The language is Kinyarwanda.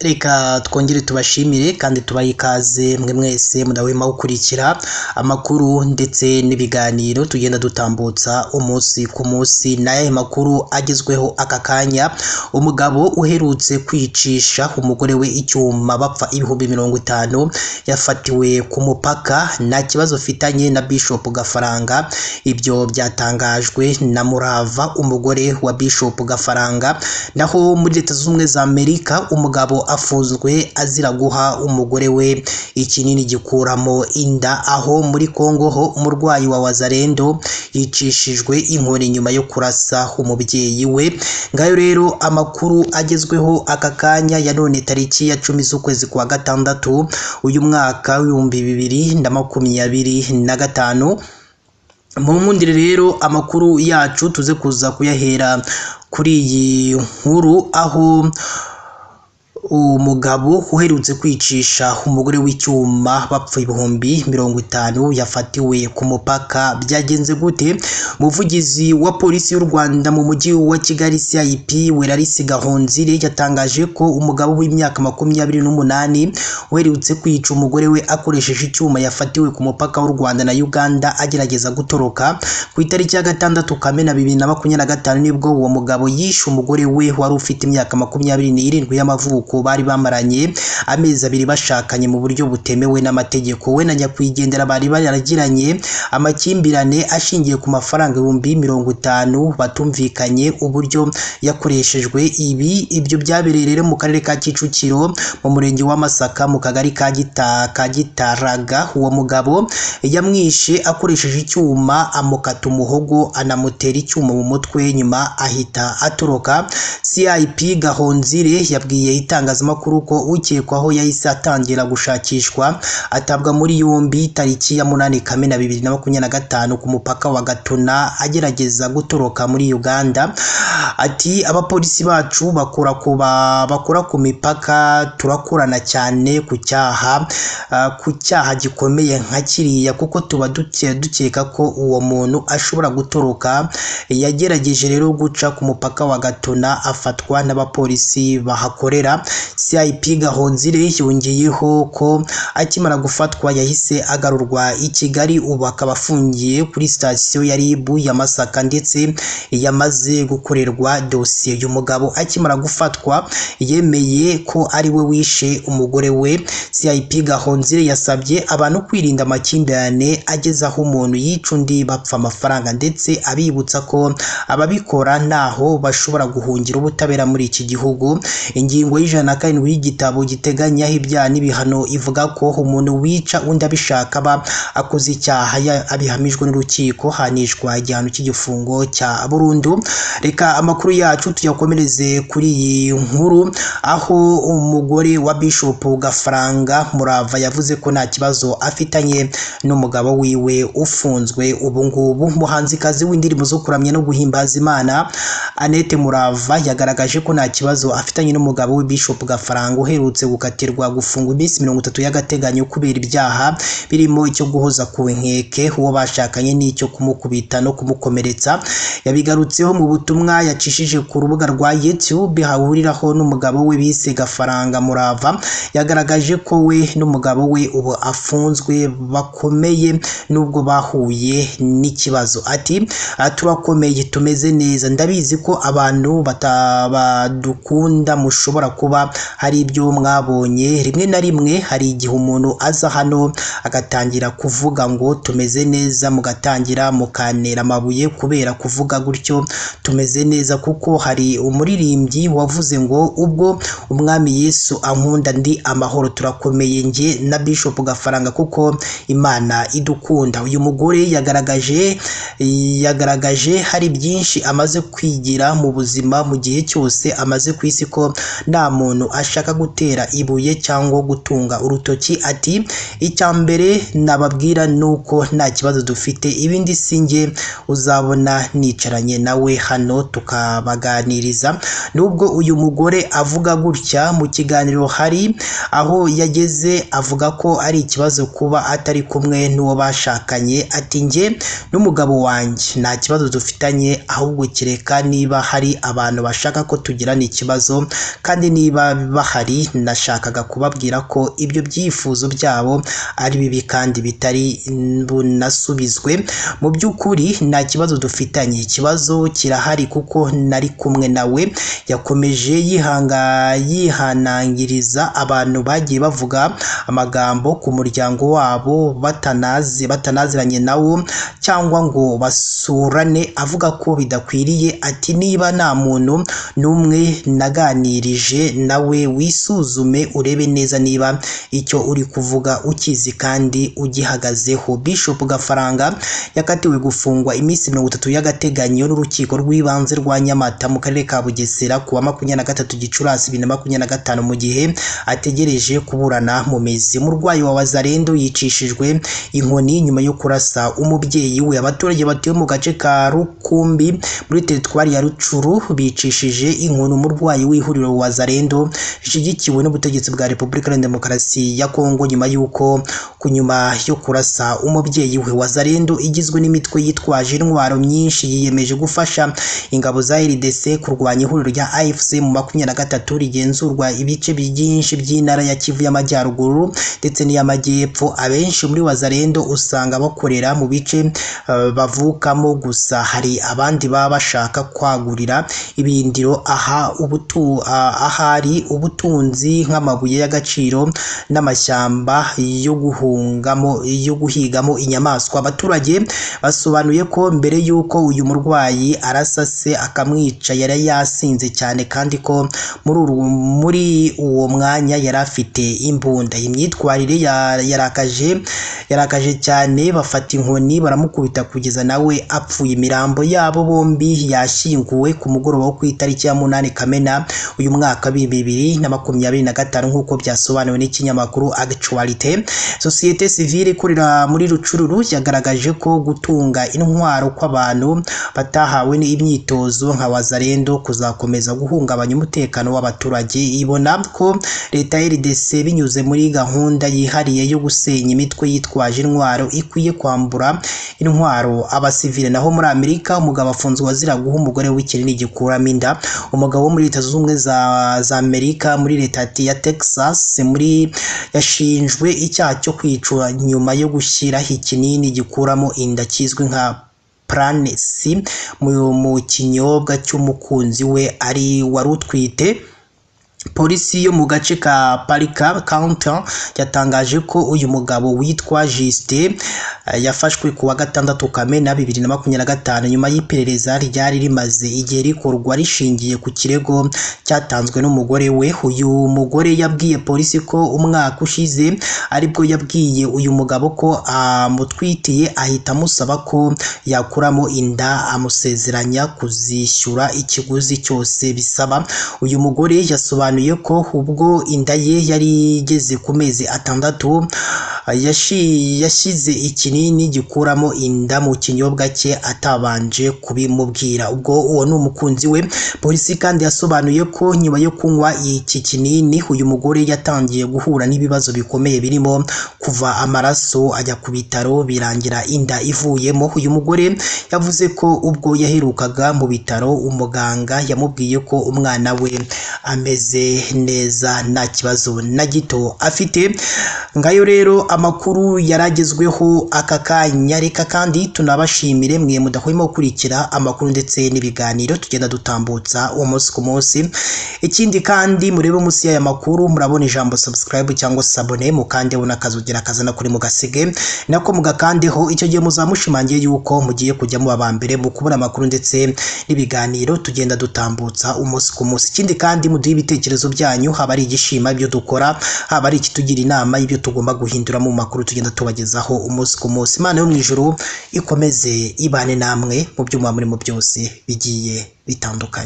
Reka twongere tubashimire kandi tubahe ikaze mwe mwese mudahwema gukurikira amakuru ndetse n'ibiganiro tugenda dutambutsa umunsi ku munsi. N'ayahe makuru agezweho aka kanya? Umugabo uherutse kwicisha umugore we icyuma bapfa 50,000 yafatiwe ku mupaka, nta kibazo afitanye na Bishop Gafaranga. Ibyo byatangajwe na Murava, umugore wa Bishop Gafaranga. Naho muri Leta Zunze Ubumwe za Amerika, umugabo afunzwe azira guha umugore we ikinini gikuramo inda. Aho muri Kongo ho umurwayi wa Wazalendo yicishijwe inkoni nyuma yo kurasa umubyeyi we. Ngayo rero amakuru agezweho aka kanya ya none tariki ya 10 z'ukwezi kwa gatandatu uyu mwaka w'2025. Mu nkundire rero amakuru yacu tuze kuza kuyahera kuri iyi nkuru, aho umugabo uherutse kwicisha umugore w'icyuma bapfa 50,000 yafatiwe ku mupaka. Byagenze gute? Umuvugizi wa polisi y'u Rwanda mu mujyi wa Kigali CIP Welarisi Gahonzire yatangaje ko umugabo w'imyaka 28 uherutse kwica umugore we akoresheje icyuma yafatiwe ku mupaka w'u Rwanda na Uganda agerageza gutoroka. Ku itariki ya 6 Kamena 2025 nibwo uwo mugabo yishe umugore we wari ufite imyaka 27 y'amavuko, bari bamaranye amezi 2 bashakanye mu buryo butemewe n'amategeko. We na nyakwigendera bari baragiranye amakimbirane ashingiye ku mafaranga 50,000 batumvikanye uburyo yakoreshejwe. Ibyo byabereye rero mu karere ka Kicukiro mu murenge wa Masaka mu kagari ka Gitaraga. Uwo mugabo yamwishe akoresheje icyuma, amukata umuhogo, anamutera icyuma mu mutwe, nyuma ahita atoroka. CIP Gahonzire yabwiye itangazamakuru ko ukekwaho yahise atangira gushakishwa, atabwa muri yombi tariki ya 8 Kamena 2025 ku mupaka wa Gatuna agerageza gutoroka muri Uganda. Ati abapolisi bacu bakora ku mipaka, turakorana cyane ku cyaha gikomeye nka kiriya, kuko tuba dukeka ko uwo muntu ashobora gutoroka. Yagerageje rero guca ku mupaka wa Gatuna afatwa n'abapolisi bahakorera. CIP Gahonzire yongeyeho ko akimara gufatwa yahise agarurwa i Kigali, ubu akaba afungiye kuri sitasiyo ya RIB ya Masaka ndetse yamaze gukorerwa dosiye. Uyu mugabo akimara gufatwa yemeye ko ari we wishe umugore we. CIP Gahonzire yasabye abantu kwirinda amakimbirane ageze aho umuntu yica undi bapfa amafaranga, ndetse abibutsa ko ababikora ntaho bashobora guhungira ubutabera muri iki gihugu. Ingingo y'107 y'igitabo giteganya ibyaha n'ibihano ivuga ko umuntu wica undi abishaka aba akoze icyaha abihamijwe n'urukiko, hanishwa igihano cy'igifungo cya burundu. Reka amakuru yacu tuyakomereze kuri iyi nkuru, aho umugore wa Bishop Gafaranga Murava yavuze ko nta kibazo afitanye n'umugabo wiwe ufunzwe ubu ngubu. Umuhanzikazi w'indirimbo zo kuramya no guhimbaza Imana Annette Murava yagaragaje ko nta kibazo afitanye n'umugabo we Bishop Gafaranga uherutse gukatirwa gufungwa iminsi 30 y'agateganyo kubera ibyaha birimo icyo guhoza ku nkeke uwo bashakanye n'icyo kumukubita no kumukomeretsa. Yabigarutseho mu butumwa yacishije ku rubuga rwa YouTube hahuriraho n'umugabo we bise Gafaranga Murava. Yagaragaje ko we n'umugabo we ubu afunzwe bakomeye nubwo bahuye n'ikibazo. Ati turakomeye, tumeze neza, ndabizi ko abantu badukunda mushobora kuba hari ibyo mwabonye. Rimwe na rimwe hari igihe umuntu aza hano agatangira kuvuga ngo tumeze neza, mugatangira mukanera amabuye kubera kuvuga gutyo tumeze neza, kuko hari umuririmbyi wavuze ngo ubwo umwami Yesu ankunda ndi amahoro, turakomeye njye na Bishop Gafaranga kuko Imana idukunda. Uyu mugore yagaragaje hari byinshi amaze kwigira mu buzima mu gihe cyose amaze ku isi, ko nta muntu ashaka gutera ibuye cyangwa gutunga urutoki. Ati icya mbere nababwira nuko nta kibazo dufite, ibindi sinjye uzabona nicaranye nawe hano tukabaganiriza. Nubwo uyu mugore avuga gutya mu kiganiro hari aho yageze avuga ko ari ikibazo kuba atari kumwe n'uwo bashakanye. Ati njye n'umugabo wanjye nta kibazo dufitanye, ahubwo kereka niba hari abantu bashaka ko tugirana ikibazo, kandi niba kuba bahari nashakaga kubabwira ko ibyo byifuzo byabo ari bibi kandi bitari bunasubizwe. Mu by'ukuri nta kibazo dufitanye, ikibazo kirahari kuko nari kumwe nawe. Yakomeje yihanangiriza abantu bagiye bavuga amagambo ku muryango wabo batanaziranye nawo cyangwa ngo basurane, avuga ko bidakwiriye. Ati niba nta muntu n'umwe naganirije nawe, wisuzume urebe neza niba icyo uri kuvuga ukizi kandi ugihagazeho. Bishop Gafaranga yakatiwe gufungwa iminsi 30 y'agateganyo n'urukiko rw'ibanze rwa Nyamata mu karere ka Bugesera kuwa 23 Gicurasi 2025 mu gihe ategereje kuburana mu mizi. Umurwayi wa Wazalendo yicishijwe inkoni nyuma yo kurasa umubyeyi we. Abaturage batuye mu gace ka Rukumbi muri teritwari ya Rucuru bicishije inkoni umurwayi w'ihuriro Wazalendo rishyigikiwe n'ubutegetsi bwa Repubulika Iharanira Demokarasi ya Kongo nyuma y'uko nyuma yo kurasa umubyeyi we. Wazalendo igizwe n'imitwe yitwaje intwaro myinshi yiyemeje gufasha ingabo za RDC kurwanya ihuriro rya AFC mu 23 rigenzurwa ibice byinshi by'intara ya Kivu y'Amajyaruguru ndetse n'iy'Amajyepfo. Abenshi muri Wazalendo usanga bakorera mu bice bavukamo, gusa hari abandi baba bashaka kwagurira ibirindiro ahari ubutunzi nk'amabuye y'agaciro n'amashyamba yo guhungamo yo guhigamo inyamaswa. Abaturage basobanuye ko mbere y'uko uyu murwayi arasa se akamwica yari yasinze cyane, kandi ko muri uwo mwanya yari afite imbunda. Imyitwarire yarakaje cyane, bafata inkoni baramukubita kugeza nawe apfuye. Imirambo yabo bombi yashyinguwe ku mugoroba wo ku itariki ya 8 Kamena uyu mwaka 2025 nk'uko byasobanuwe n'ikinyamakuru Actualité. Sosiyete sivile ikorera muri Rucururu yagaragaje ko gutunga intwaro kw'abantu batahawe imyitozo nka Wazalendo kuzakomeza guhungabanya umutekano w'abaturage. Ibona ko leta ya RDC binyuze muri gahunda yihariye yo gusenya imitwe yitwaje intwaro ikwiye kwambura intwaro abasivile. Naho muri Amerika umugabo afunzwe azira guha umugore w'ikinini gikuramo inda. Umugabo wo muri Leta Zunze Ubumwe za Amerika muri leta ya Texas yashinjwe icyaha cyo kwicwa nyuma yo gushyiraho ikinini gikuramo inda kizwi nka Plan C mu kinyobwa cy'umukunzi we ari wari utwite. Polisi yo mu gace ka Parker County yatangaje ko uyu mugabo witwa Justin yafashwe kuwa 6 Kamena 2025 nyuma y'iperereza ryari rimaze igihe rikorwa rishingiye ku kirego cyatanzwe n'umugore we. Uyu mugore yabwiye polisi ko umwaka ushize aribwo yabwiye uyu mugabo ko amutwitiye, ahita amusaba ko yakuramo inda amusezeranya kuzishyura ikiguzi cyose bisaba. Uyu mugore yasobanuye ko ubwo inda ye yari igeze ku mezi 6 yashyize ikinini gikuramo inda mu kinyobwa cye atabanje kubimubwira. Ubwo uwo ni umukunzi we. Polisi kandi yasobanuye ko nyuma yo kunywa iki kinini uyu mugore yatangiye guhura n'ibibazo bikomeye birimo kuva amaraso ajya ku bitaro birangira inda ivuyemo. Uyu mugore yavuze ko ubwo yaherukaga mu bitaro umuganga yamubwiye ko umwana we ameze neza nta kibazo na gito afite. Ngayo rero amakuru yaragezweho aka kanya. Reka kandi tunabashimire mwe mudahwema gukurikira amakuru ndetse n'ibiganiro tugenda dutambutsa umunsi ku munsi. Ikindi kandi murebe munsi y'aya makuru murabona ijambo subscribe cyangwa sabone, mukandeho n'akazugira kazana kuri mugasige nako mugakandeho. Icyo gihe muzamushimangiye yuko mugiye kujya muba ba mbere mu kubona amakuru ndetse n'ibiganiro tugenda dutambutsa umunsi ku munsi. Ikindi kandi muduhe ibitekerezo byanyu, haba ari igishima ibyo dukora, haba ari ikitugira inama y'ibyo tugomba guhindura mu makuru tugenda tubagezaho umunsi ku munsi. Imana yo mu ijuru ikomeze ibane namwe mu byo muba murimo byose bigiye bitandukanye.